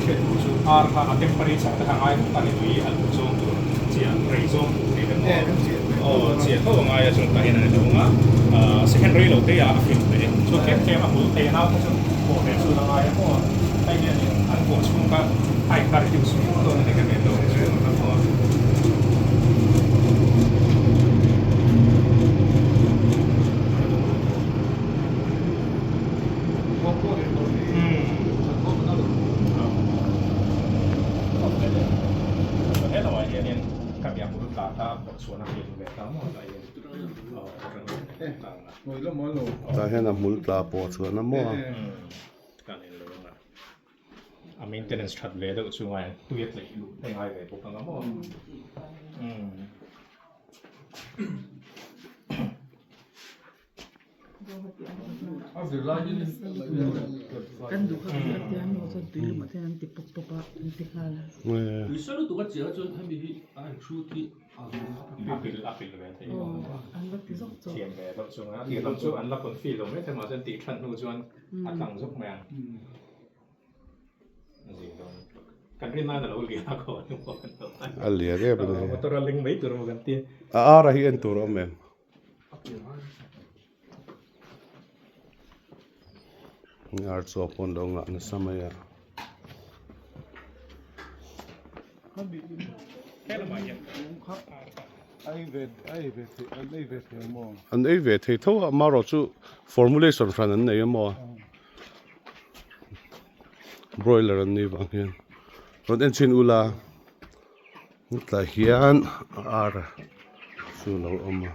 hriat tur chu ar kha a temperature te kha ngai vek a ni tui a luh zawng tur chiah rei zawng tur thei te maw aw chiah tho a ngai a chuan tah hian an lo awm a second rei lo te ah a fim leh chuan tlem tlem a hul thei a nau kha chu pawh leh chu la ngai a maw hei hian in an pawh chhung kha a in kha reduce viau dawn a ni ka men lo ni chu a maw. Tah hian a hmul tla pawh chhuahna maw a. A maintenance that ve deuh chu ngai tui a tleih luh te ngai ve bawk ang a maw. A lian em a ni. A ara hi en tur a awm em? Ar chaw pawn lo ngah nasa mai a. An ei ve thei tho a amaherawh chu formulation hran an nei a maw broiler an nih vang hian rawn en chhin ula. Tlai hian ar chu a lo awm a.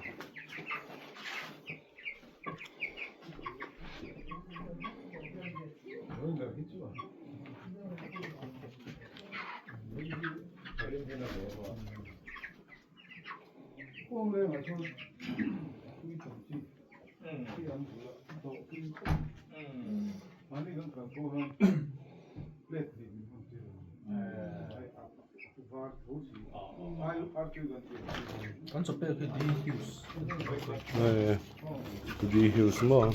D Hughes maw?